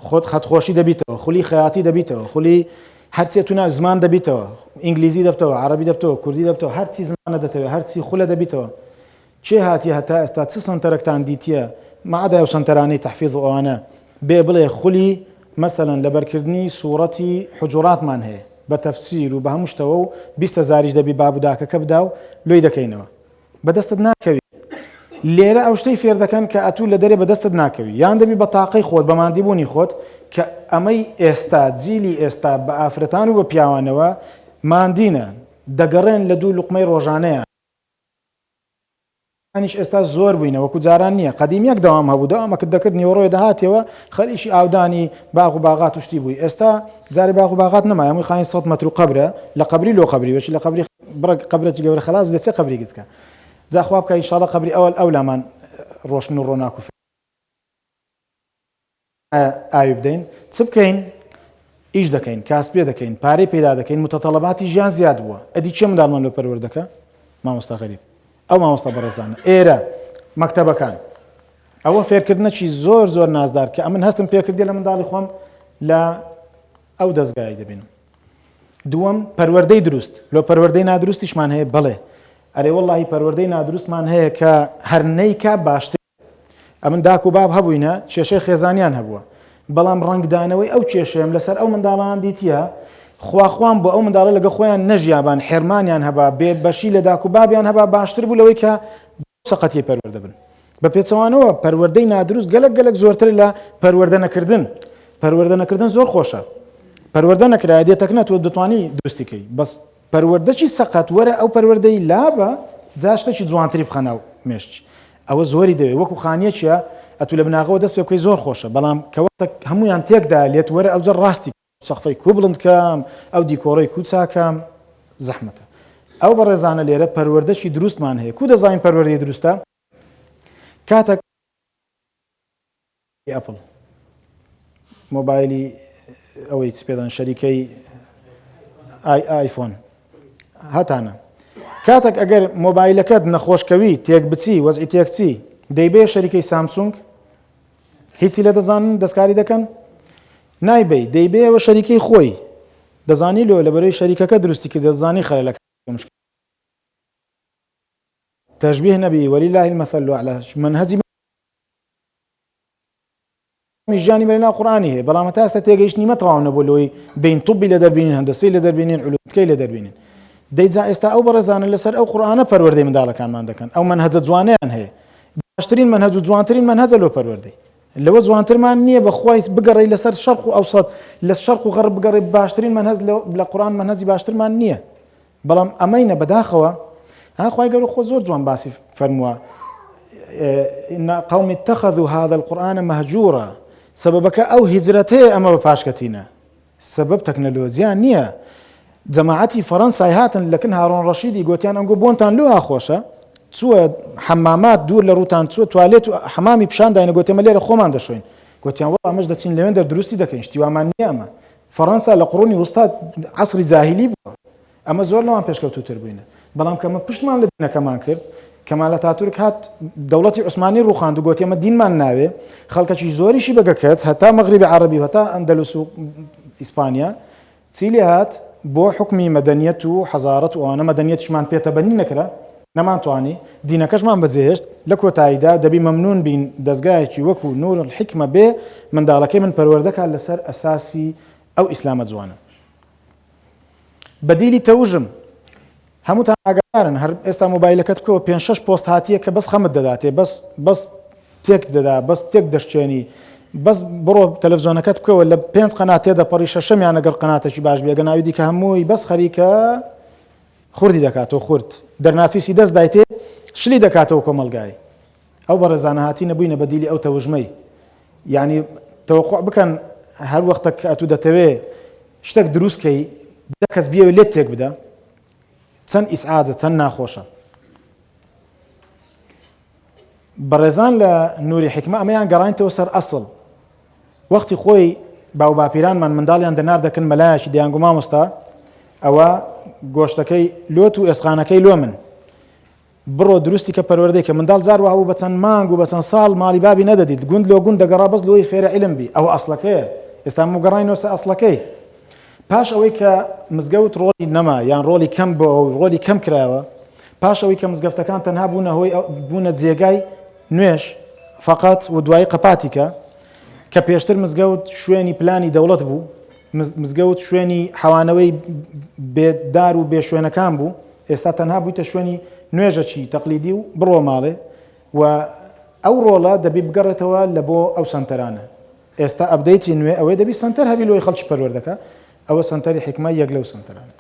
خۆت خەتخۆشی دەبیتەوە، خولی خەیاتی دەبیتەوە، خولی هەرچێ تو زمان دەبیتەوە، ئینگلیزی دەبتەوە، عەرەبی دەبتەوە، کوردی دەبتەوە، هەرچی زمانە دەتەوێت، هەرچی خولە دەبیتەوە. کێ هاتیە هەتا ئێستا چ سەنتەرەکتان دیتیە مەعەدا ئەو سەنتەرانەی تەحفیز و ئەوانە بێ بڵێ خولی مەسەلەن لەبەرکردنی سوڕەتی حجوراتمان هەیە بە تەفسیر و بە هەموو شتەوە و 20 هەزاریش دەبی باب و داکەکە بدا و لۆی دەکەینەوە بەدەستت ناکەوی لێرە ئەو شتەی فێر دەکەن کە ئەتوو لە دەرێ بەدەستت ناکەوی یان دەبی بە تاقەی خۆت بە ماندیبوونی خۆت کە ئەمەی ئێستا جیلی ئێستا بە ئافرەتان و بە پیاوانەوە ماندینە دەگەڕێن لە دوو لوقمەی ڕۆژانەیان انیش ئێستا زۆر بووینە وەکو جاران نییە قەدیم یەک دەوام هەبوو دەوامەکت دەکرد نیوەڕۆێ دەهاتەوە خەریکی ئاودانی باغ و باغات و شتی بووی ئێستا جارێ باغ و باغات نەما هەمووی خانی 100 مەتر و قەبرە لە قەبری لۆ قەبری وەچی لە قەبری بڕێک قەبرێکی گەورە خەلاس دەچێ قەبری گچکە جا خوا بکا ئینشاڵڵا قەبری ئەوەل ئەولامان ڕۆشن و ڕۆناک و ئاوی بدەین چ بکەین؟ ئیش دەکەین، کاسپێ دەکەین، پارەی پەیدا دەکەین، متەتەڵەباتی ژیان زیاد بووە. ئەدی کێ منداڵمان لۆ پەروەردەکە؟ مامۆستا غەریب. ئەو مامۆستا بەڕێزانە. ئێرە، مەکتەبەکان. ئەوە فێرکردنەکی زۆر زۆر نازدار کە ئەمن هەستم پێکردیە لە منداڵی خۆم لە ئەو دەزگایەی دەبینم. دووەم، پەروەردەی دروست. لۆ پەروەردەی نادروستیشمان هەیە؟ بەڵێ. ئەرێ وەڵاهی پەروەردەی نادروستمان هەیە کە هەر نەیکا باشتر. ئەمن داک و باب هەبووینە کێشەی خێزانیان هەبووە بەڵام ڕەنگدانەوەی ئەو کێشەیەم لەسەر ئەو منداڵان دیتیە خواخوام بۆ ئەو منداڵە لەگە خۆیان نەژیابان حێرمانیان هەبا بێ بەشی لە داک و بابیان هەبا باشتر بوو لەوەی کە سەقەتی پەروەردە بن بە پێچەوانەوە پەروەردەی نادروست گەلک گەلک زۆرتر لە پەروەردە نەکردن پەروەردە نەکردن زۆر خۆشە پەروەردە نەکرایە دێتەکنە تۆ دەتوانی دروستی کەی بەس پەروەردەکی سەقەت وەرە ئەو پەروەردەی لابە جا شتێکی جوانتری بخە ناو مێشکی ئەوە زۆری دەوێت وەکو خانیەکیە ئەتو لە بناغەوە دەست پێ بکەی زۆر خۆشە بەڵام کە وەختە هەمویان تێکدا لێت وەرە ئەوجە ڕاستی سەقفەی کو بڵند کەم ئەو دیکۆڕەی کو چاکەم زەحمەتە ئەو بەڕێزانە لێرە پەروەردەکی دروستمان هەیە کو دەزانین پەروەردەی دروستە کاتێک ئەپڵ مۆبایلی ئەوەی چ پێدان شەریکەی ئای ئایفۆن هەتانە کاتێک ئەگەر مۆبایلەکەت نەخۆشکەوی تێک بچی وەزعی تێکچی دەیبێ شەریکەی سامسونگ هیچی لە دەزانن دەستکاری دەکەن نایبەی دەیبێەوە شەریکەی خۆی دەزانی لۆ لە بەرەی شەریکەکە دروستی کرد دەزانی خەرە لە تشبیه نەبی ولله المثل الاعلى منهجی ژیانی مەرە ناو قورئانی هەیە بەڵام تا ئێستا تێگەیشتنی مە تەواو نەبوو لۆی بین طبی لە دەربینین هەندەسەی لە دەربینین علومتکەی لە دەربینین دەیجا ئێستا ئەو بەڕێزانە لەسەر ئەو قورئانە پەروەردەی منداڵەکانمان دەکەن ئەو مەنهەجە جوانەیان هەیە باشترین مەنهەج و جوانترین مەنهەجە لۆ پەروەردەی لەوە جوانترمان نییە بەخوای بگەڕی لەسەر شەرق و ئەوسەد لە شەرق و غەرب بگەڕی باشترین مەنهەج لە قورئان مەنهەجی باشترمان نییە بەڵام ئەمەینە بەداخەوە ها خوای گەورە خۆ زۆر جوان باسی فەرمووە إن قوم اتخذوا هذا القرآن مهجورا سەبەبەکە ئەو هیجرەتەیە ئەمە بە پاشکەتینە سەبەب تەکنەلۆجیا نییە جەماعەتی فەڕەنسای هاتن لەکن هارۆن ڕەشیدی گوتیان ئەنگۆ بۆنتان لۆ خۆشە چووە حەمامات دوور لە ڕووتان چووە توالێت و حەمامی پیشان داینە گوتێمە لێرە خۆمان دەشۆین گوتیان وەڵا ئەمەش دەچین لەوێن دەر دروستی دەکەین شتی وامان نییە ئەمە فەڕەنسا لە قڕونی وستا عەسری جاهیلی بووە ئەمە زۆر لەوان پێشکەوتووتر بووینە بەڵام کە ئەمە پشتمان لە دینەکەمان کرد کەمال ئەتاتورک هات دەوڵەتی عوسمانی ڕوخاند و گوتی ئەمە دینمان ناوێ خەڵکەکی زۆریشی بەگە کرد هەتا مەغریبی عەرەبی و هەتا ئەندەلوس و ئیسپانیا چی لێ هات بۆ حکمی مەدەنیەت و حەزارەت و ئەوانە مەدەنیەتیشمان پێتەبەنی نەکرا نەمانتوانی دینەکەشمان بەجێهێشت لە کۆتاییدا دەبی مەمنون بین دەزگایەکی وەکو نور الحکمە بێ منداڵەکەی من پەروەردەکات لەسەر ئەساسی ئەو ئیسلامە جوانە. بەدیلی تەوژم هەمووتان ئاگادارن هەر ئێستا مۆبایلەکەت بکەوە پێنج شەش پۆست هاتیە کە بەس خەمت دەداتێ بەس بەس تێک دەدا بەس تێک دەشچێنی بەس بڕۆ تەلەڤزیۆنەکەت بکەوە لە پێنج قەنات تێدەپەڕی شەشەمیان ئەگەر قەناتێکی باش بێ گەناوی دیکە هەمووی بەس خەریکە خوردی دەکاتەوە خورد دەرنافیسی دەست دایتێ شلی دەکاتەوە کۆمەڵگای ئەو بەڕێزانە هاتینە بووینە بەدیلی ئەو تەوژمەی یعنی تەوەقع بکەن هەر وەختە کە ئەتوو دەتەوێ شتێک دروست کەی دە کەس بیەوێ لێت تێک بدە چەند ئیسعاجە چەند ناخۆشە بەڕێزان لە نوری حکمە ئەمەیان گەڕاینتەوە سەر ئەسڵ وەختی خۆی باوباپیرانمان منداڵیان دەنار دەکەن مەلایەکی دەیانگو مامۆستا ئەوە گۆشتەکەی لۆت و ئێسقانەکەی لۆ من بڕۆ دروستی کە پەروەردەی کە منداڵ جار وابوو بە چەند مانگ و بە چەند ساڵ ماڵی بابی نەدەدیت گوند لۆ گوند دەگەڕا بەس لۆی فێرە عیلم بی ئەوە ئەسڵەکەیە ئێستا مو گەڕاینەوە سەر ئەسڵەکەی پاش ئەوەی کە مزگەوت ڕۆڵی نەما یان ڕۆڵی کەم بۆ ڕۆڵی کەم کرایەوە پاش ئەوەی کە مزگەفتەکان تەنها بوونە هۆی بوونە جێگای نوێش فقط و دوایی قەپاتیکە کە پێشتر مزگەوت شوێنی پلانی دەوڵەت بوو مزگەوت شوێنی حەوانەوەی بێدار و بێشوێنەکان بوو ئێستا تەنها بوویتە شوێنی نوێژەکی تەقلیدی و بڕۆ ماڵێ و ئەو ڕۆڵە دەبی بگەڕێتەوە لە بۆ ئەو سەنتەرانە ئێستا update ی نوێ ئەوەی دەبی سەنتەر هەبی لۆی خەڵکی پەروەردەکە ئەوە سەنتەری حیکمە یەک لەو سەنتەرانە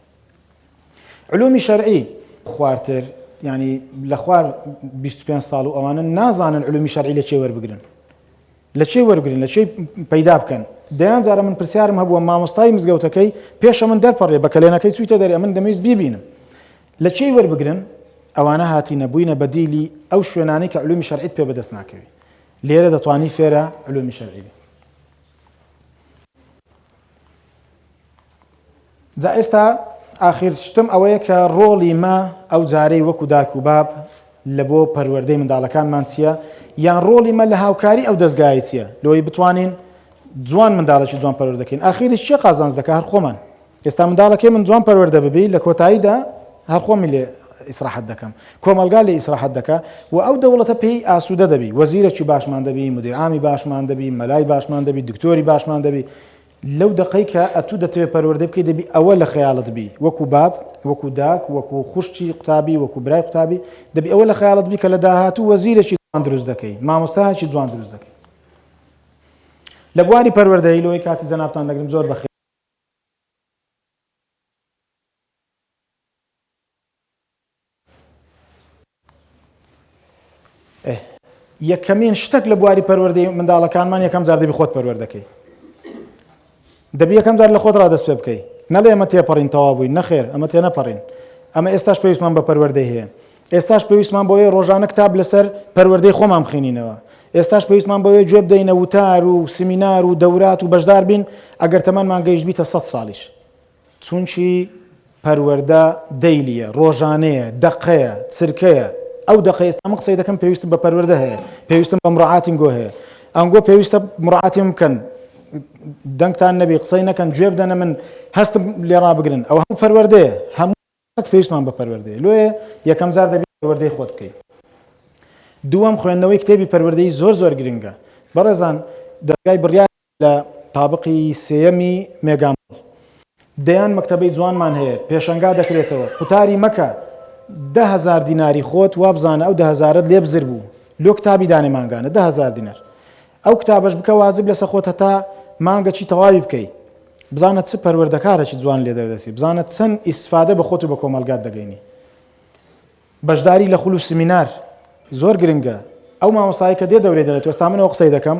علومی شەرعی خوارتر ینی لە خوار 25 ساڵ و ئەوانە نازانن علومی شەرعی لە چێ وەربگرن لە کێ وەرگرن لە کێ پەیدا بکەن دەیان جارە من پرسیارم هەبووە مامۆستای مزگەوتەکەی پێشە من دەرپەڕێ بە کەلێنەکەی چوویتە دەرێ من دەمەویست بیبینم لە کێی وەربگرن ئەوانە هاتینە بووینە بەدیلی ئەو شوێنانەی کە علومی شەرعیت پێ بەدەست ناکەوی لێرە دەتوانی فێرە علومی شەرعی بی. جا ئێستا ئاخیر شتم ئەوەیە کە ڕۆڵی مە ئەو جارەی وەکو داک و باب لە بۆ پەروەردەی منداڵەکانمان چییە یان ڕۆڵی مە لە هاوکاری ئەو دەستگای چییە لۆی بتوانین جوان منداڵێکی جوان پەروەردەکەین ئاخیریش چێ قازانج دەکە هەر خۆمان ئێستا منداڵەکەی من جوان پەروەردە ببی لە کۆتاییدا هەر خۆمی لێ ئیسراحەت دەکەم کۆمەلگا لێ ئیسراحەت دەکا و ئەو دەوڵەتە پێی ئاسوودە دەبی وەزیرەکی باشمان دەبی مدیرعامی باشمان دەبی مەلای باشمان دەبی دکتۆری باشمان دەبی لەو دەقەی کە ئەتوو دەتەوێ پەروەردەی بکەی دەبی ئەوە لە خەیاڵت بی وەکو باب وەکو داک وەکو خوشکی قوتابی وەکو برای قوتابی دەبی ئەوە لە خەیاڵت بی کە لە داهاتوو وەزیرێکی جوان دروست دەکەی مامۆستایەکی جوان دروست دەکەی لە بواری پەروەردەیی لەوەی کاتی جەنابتان دەگرم زۆر بەخێر یەکەمین شتێک لە بواری پەروەردەی منداڵەکانمان یەکەم جار دەبی خۆت پەروەردەکەی دەبی یەکەم جار لە خۆت ڕادەست پێ بکەی نەڵێ ئەمە تێپەڕین تەوا بووین نەخێر ئەمە تێنەپەڕین ئەمە ئێستاش پێویستمان بە پەروەردەی هەیە ئێستاش پێویستمان بۆیە ڕۆژانە کتاب لەسەر پەروەردەی خۆمان بخینینەوە ئێستاش پێویستمان بۆیە گوێ بدەینە وتار و سمینار و دەورات و بەشدار بین ئەگەر تەمەنمان گەیشت بیتە سە ساڵیش چونکی پەروەردە دەیلیە، ڕۆژانەیە، دەقەیە، چرکەیە، ئەو دەقەی ئێستا من قسەی دەکەم پێویستم بە پەروەردە هەیە، پێویستم بە مڕعاتی ئەنگۆ هەیە، ئەنگۆ پێویستە مڕعاتی من بکەن، دەنگتان نەبی قسەی نەکەن، گوێ بدەنە من، هەستم لێ ڕابگرن، ئەوە هەموو پەروەردەیە، هەموو پێویستمان بە پەروەردەیە، لۆیە یەکەم جار دەبێت پەروەردەی خۆت بکەیت. دووەم خوێندنەوەی کتێبی پەروەردەیی زۆر زۆر گرنگە. بەڕێزان دەزگای بڕیار لە تابقی سێیەمی مێگا مۆڵ دەیان مەکتەبەی جوانمان هەیە پێشەنگا دەکرێتەوە قوتاری مەکە 10هزار دیناری خۆت وابزانە ئەو دههزارت لێ بزر بوو لۆ کتابی دانێ مانگانە دههزار دینار ئەو کتابەش بکە واجب لەسە خۆت هەتا مانگە چی تەواوی بکەی بزانە چ پەروەردەکارێکی جوان لێ دەردەسی بزانە چەند ئیسفادە بە خۆت و بە کۆمەڵگات دەگەینی بەشداری لە خول و سمینار زۆر گرنگە ئەو مامۆستای کە دێ دەورێ دەڵێت ئێستا من ئەو قسەی دەکەم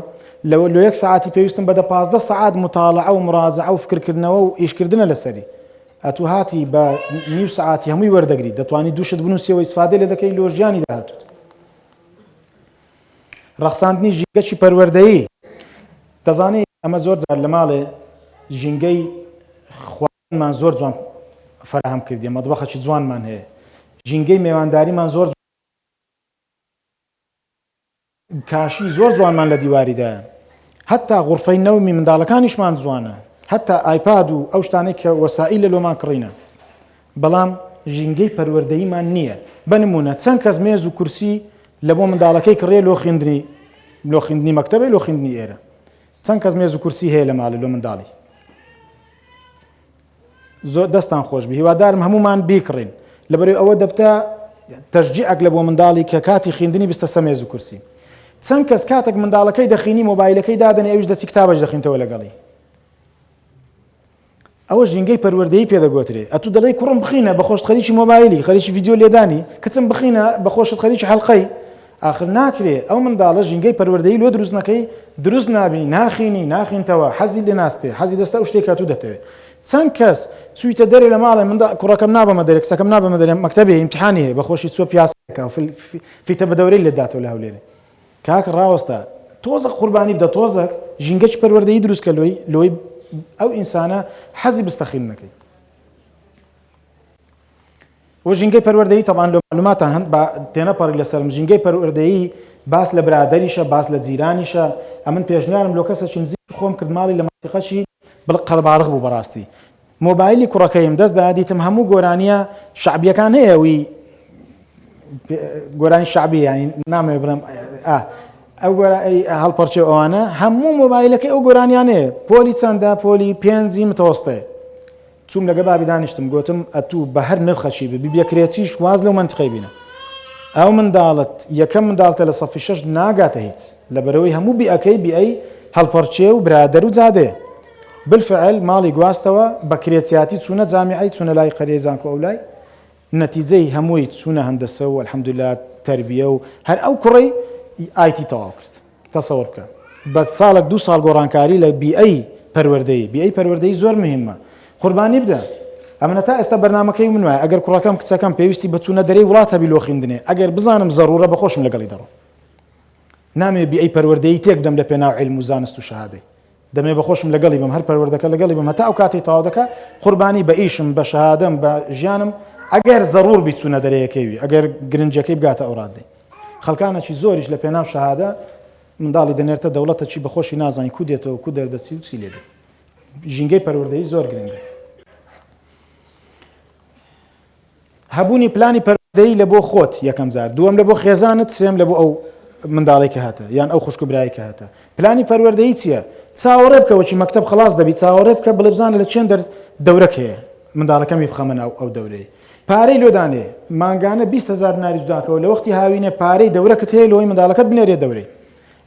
لە لۆ یەک سەعاتی پێویستم بە دە 15 سەعات متاڵعە و مراجعە و فکرکردنەوە و ئیشکردنە لەسەری ئەتوو هاتی بە نیو سەعاتی هەمووی وەردەگری دەتوانی دووشت بنووسیەوە ئیسفادە لێ دەکەی لۆ ژیانی داهاتووت ڕەخساندنی ژینگەکی پەروەردەیی دەزانی ئەمە زۆر جار لە ماڵێ ژینگەی خواردنمان زۆر جوان فەراهەم کردیە مەدبەخەکی جوانمان هەیە ژینگەی مێوانداریمان زۆر کاشی زۆر جوانمان لە دیواریدایە هەتا غرفەی نەومی منداڵەکانیشمان جوانە هەتا ئایپاد و ئەو شتانەی کە وەسائیل لە لۆمان کڕینە بەڵام ژینگەی پەروەردەییمان نییە بە نمونە چەند کەس مێز و کورسی لە بۆ منداڵەکەی کڕێ لۆ خوێندنی لۆ خوێندنی مەکتەبێ لۆ خوێندنی ئێرە چەند کەس مێز و کورسی هەیە لە ماڵی لۆ منداڵی زۆر دەستان خۆش بی هیوادارم هەمومان بیکڕین لەبەرەی ئەوە دەبتە تەشجیعێک لە بۆ منداڵی کە کاتی خوێندنی بستە سە مێز و کورسی چەند کەس کاتێک منداڵەکەی دەخینی مۆبایلەکەی دادەنێ ئەویش دەچی کتابەش دەخینتەوە لەگەڵی ئەوە ژینگەی پەروەردەیی پێ دەگۆترێ. ئەتوو دەڵێی کوڕم بخینە بە خۆشت خەریکی مۆبایلی، خەریکی ڤیدیۆ لێدانی، کچم بخینە بە خۆشت خەریکی حەلقەی. ئاخر ناکرێ ئەو منداڵە ژینگەی پەروەردەیی لۆ دروست نەکەی، دروست نابی، ناخینی، ناخینتەوە، حەزی لێ ناستێ، حەزی دەستە ئەو شتەی کە ئەتوو دەتەوێ. چەند کەس چوویتە دەرێ لە ماڵێ منداڵ کوڕەکەم نابەمە دەرێ، کچەکەم نابەمە دەرێ، مەکتەبی هەیە، ئیمتیحانی هەیە، بە خۆشی چووە پیاسەیەکە و فیتە بە دەورەی لێ داتەوە لە هەولێرێ. کاک ڕاوەستە تۆزەک قوربانی بدە تۆزەک ژینگەکی پەروەردەیی دروست کە لۆی لۆی ئەو ئینسانە حەزی بستەخیل نەکەی و ژینگەی پەروەردەیی تەبان لۆ معلوماتان هەند با تێنەپەڕی لەسەرم ژینگەی پەروەردەیی باس لە برادەریشە باس لە جیرانیشە ئەمن پێشنیارم لۆ کەسێکی نزیک خۆم کرد ماڵی لە مەنتیقەشی بڵق قەرەباڵغ بوو بەڕاستی مۆبایلی کوڕەکەیم دەست دا دیتم هەموو گۆرانیە شەعبیەکان هەیە وی گۆرانی شەعبی ینی نامەوێ بڵێم ئا ئەو هەڵپەرچێ ئەوانە هەموو مۆبایلەکەی ئەو گۆرانیانەیە پۆلی چەندە پۆلی پێنجی متەوەستێ چوم لەگە بابی دانیشتم گوتم ئەتوو بە هەر نرخەکی ببی بێکرێچیش واز لەو منتیقەی بینە ئەو منداڵت یەکەم منداڵتە لە سەفی شەش ناگاتە هیچ لەبەرەوەی هەموو بیئەکەی بیئەی هەڵپەرچێ و برادەر و جادەیە بالفعل ماڵی گواستەوە بە کرێچیاتی چوونە جامیعەی چوونە لای قەریەی زانکۆ ئەولای نەتیجەی هەمووی چوونە هەندەسە و الحمدللە تەربیە و هەر ئەو کوڕەی IT تەواو کرد تەسەوەر بکە بە ساڵێک دوو ساڵ گۆڕانکاری لە بیئەی پەروەردەیی بیئەی پەروەردەیی زۆر مهمە قوربانی بدە ئەمنە تا ئێستا بەرنامەکەی من وایە ئەگەر کوڕەکەم کچەکەم پێویستی بە چوونە دەرەی وڵات هەبی لۆ خوێندنێ ئەگەر بزانم زەڕوورە بە خۆشم لەگەڵی دەڕۆم نامەوێ بیئەی پەروەردەیی تێک بدەم لە پێناو عیلم و زانست و شەهادەی. دەمێ بە خۆشم لەگەڵی بم هەر پەروەردەکە لەگەڵی بم هەتا ئەو کاتەی تەواو دەکا قوربانی بە ئیشم بە شەهادەم بە ژیانم ئەگەر زەڕور بی چوونە دەرەیەکەی وی ئەگەر گرنجەکەی بگاتە ئەو ڕادەی خەڵکانێکی زۆریش لە پێناو شەهادە منداڵی دەنێرتە دەوڵەتە چی بەخۆشی نازانین کو دێتەوە کو دەردەچی و چی لێ دێ ژینگەی پەروەردەیی زۆر گرنگە هەبوونی پلانی پەروەردەیی لە بۆ خۆت یەکەم جار، دووەم لە بۆ خێزانت، سێیەم لە بۆ ئەو منداڵەی کە هەتە یان ئەو خوشک و برایەی کە هەتە. پلانی پەروەردەیی چییە؟ چاوەڕێ بکە وەکی مەکتەب خەڵاس دەبی چاوەڕێ بکە بڵێ بزانە لە چێن دەر دەورەک هەیە منداڵەکەمی بخەمە ناو ئەو دەورەی. پارەی لۆ دانێ مانگانە 20 هەزار دیناری جوداکەوە لە وەختی هاوینێ پارەی دەورەکت هەیە لۆی منداڵەکەت بنێرێ دەورەی.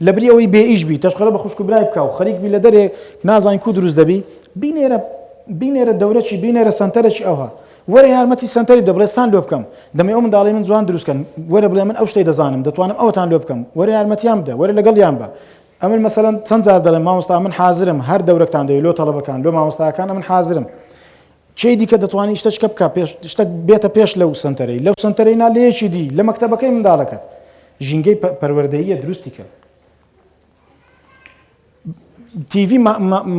لەبری ئەوەی بێ ئیش بی تەشقەرە بە خوشک و برای بکا و خەریک بی لە دەرێ نازانین کو دروست دەبی بینێرە بینێرە دەورەکی بینێرە سەنتەرەکی ئەوها وەرە یارمەتی سەنتەری بدە بڵێ ستان لۆ بکەم دەمێ ئەو منداڵەی من جوان دروست کەن وەرە بڵێ من ئەو شتەی دەزانم دەتوانم ئەوتان لۆ بکەم وەرە یارمەتیان بدە وەرە لەگەڵیان بە ئەمن مەسەلەن چەند جار دەڵێم مامۆستا من حازرم هەر دەورەکتان دەوێت لۆ تەڵەبەکان لۆ مامۆستاکان ئەمن حازرم کێی دیکە دەتوانی شتەچکە بکا پێش شتەک بێتە پێش لەو سەنتەرەی لەو سەنتەرەی نا لە یەکی دی لە مەکتەبەکەی منداڵەکەت ژینگەی پەروەردەییە دروستی کە تیڤی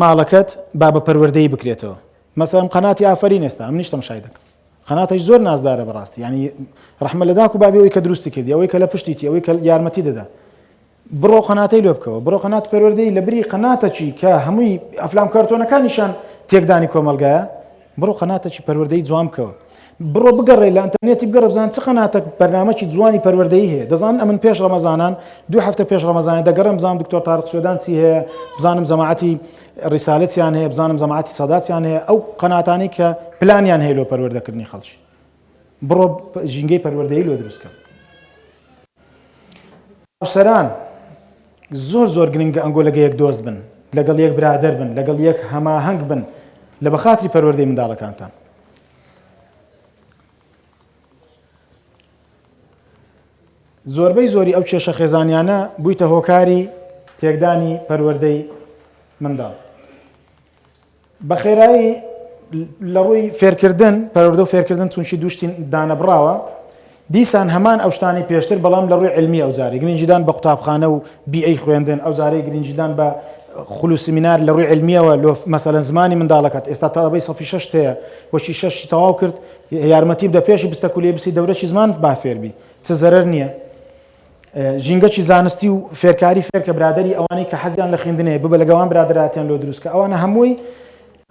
ماڵەکەت با بە پەروەردەیی بکرێتەوە مەسەلەن قەناتی ئافەرین ئێستا ئەم نیشتم شای دەکەم قەناتەش زۆر نازدارە بەڕاستی ینی ڕەحمە لە داک و بابی ئەوی کە دروستی کردی ئەوەی کە لە پشتیتی ئەوەی کە یارمەتی دەدا بڕۆ قەناتەی لۆ بکەوە بڕۆ قەنات پەروەردەی لە بری قەناتەکی کە هەمووی ئەفلام کارتۆنەکانیشان تێکدانی کۆمەڵگایە بڕۆ قەناتەکی پەروەردەی جوان بکەوە بڕۆ بگەڕێ لە ئەتەرنێتی بگەڕێ بزان چ قەناتەک بەرنامەکی جوانی پەروەردەیی هەیە دەزانن ئەمن پێش ڕەمەزانان دوو هەفتە پێش ڕەمەزانە دەگەڕێم بزانم دکتۆر تارق سوێدان چی هەیە بزانم جەماعەتی ڕیسالەتیان هەیە بزانم جەماعەتی سەداتیان هەیە ئەو قەناتانەی کە پلانیان هەیە لۆ پەروەردەکردنی خەڵکی بڕۆ ژینگەی پەروەردەیی لۆ دروستکە هاوسەران زۆر زۆر گرنگە ئەنگۆ لەگە یەک دۆست بن لەگەڵ یەک برادەر بن لەگەڵ یەک هەماهەنگ بن لە بەخاتری پەروەردەی منداڵەکانتان زۆربەی زۆری ئەو کێشە خێزانیانە بوویتە هۆکاری تێکدانی پەروەردەی منداڵ بە خێرایی لە ڕووی فێرکردن، پەروەردە و فێرکردن چونکی دوو شتی دانەبڕاوە، دیسان هەمان ئەو شتانەی پێشتر بەڵام لە ڕووی عیلمی ئەو جارەی گرنگیدان بە قوتابخانە و بیئەی خوێندن، ئەو جارەی گرنگیدان بە خول و سمینار لە ڕووی عیلمیەوە لۆ مەسەلەن زمانی منداڵەکەت ئێستا تەڵەبەی سەفی شەشت هەیە وەکی شەشی تەواو کرد یارمەتی بدە پێشی بستە کولیە بسی دەورەکی زمان با فێربی چ زەرەر نییە. ژینگەکی زانستی و فێرکاری فێرکە برادەری ئەوانەی کە حەزیان لە خوێندن هەیە ببە لەگەڵ ئەوان برادەراتیان لۆ دروست کە ئەوانە هەمووی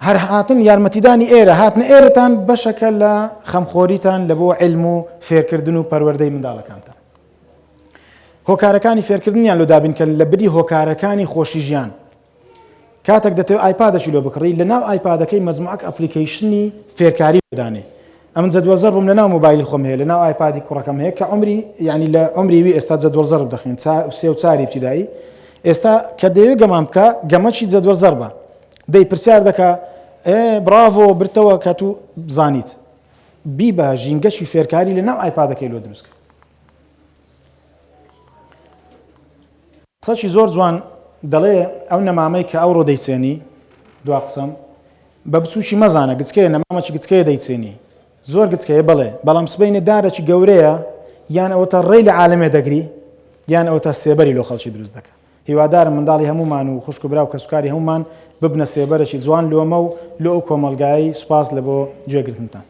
هەر هاتن یارمەتیدانی ئێرە هاتنە ئێرەتان بەشەکە لە خەمخۆریتان لە بۆ علم و فێرکردن و پەروەردەی منداڵەکانتان هۆکارەکانی فێرکردنیان لۆ دابین کە لە بری هۆکارەکانی خۆشی ژیان کاتێک دەتەوێت ئایپادەکی لۆ بکڕی لەناو ئایپادەکەی مەجموعەک application ی فێرکاری دانێ ئەمن جەدوەل زەربم لەناو مۆبایلی خۆم هەیە لەناو ئایپادی کوڕەکەم هەیە کە عمری یعنی لە عمری وی ئێستا جەدوەل زەرب دەخوێن سێ و چاری ابتدایی ئێستا کە دەیەوێت گەمان بکە گەمەکی جەدوەل زەربە دەی پرسیار دەکا ئێ براڤۆ برتەوە کە تو زانیت بی بە ژینگەشی فێرکاری لەناو ئایپادەکەی لۆ دروست کرد قسەکی زۆر جوان دەڵێ ئەو نەمامەی کە ئەوڕۆ دەیچێنی دوا قسەم بە بچووکی مەزانە گچکەیە نەمامەکی گچکەیە دەیچێنی زۆر گچکەیە بەڵێ بەڵام سبەینێ دارێکی گەورەیە یان ئەوەتا ڕێی لە عالەمێ دەگری یان ئەوەتا سێبەری لۆ خەڵکی دروست دەکا هیوادارم منداڵی هەموومان و خوشک و برا و کەسوکاری هەموومان ببنە سێبەرێکی جوان لۆمە و لۆ ئەو کۆمەڵگایەی سوپاس لە بۆ گوێگرتنتان.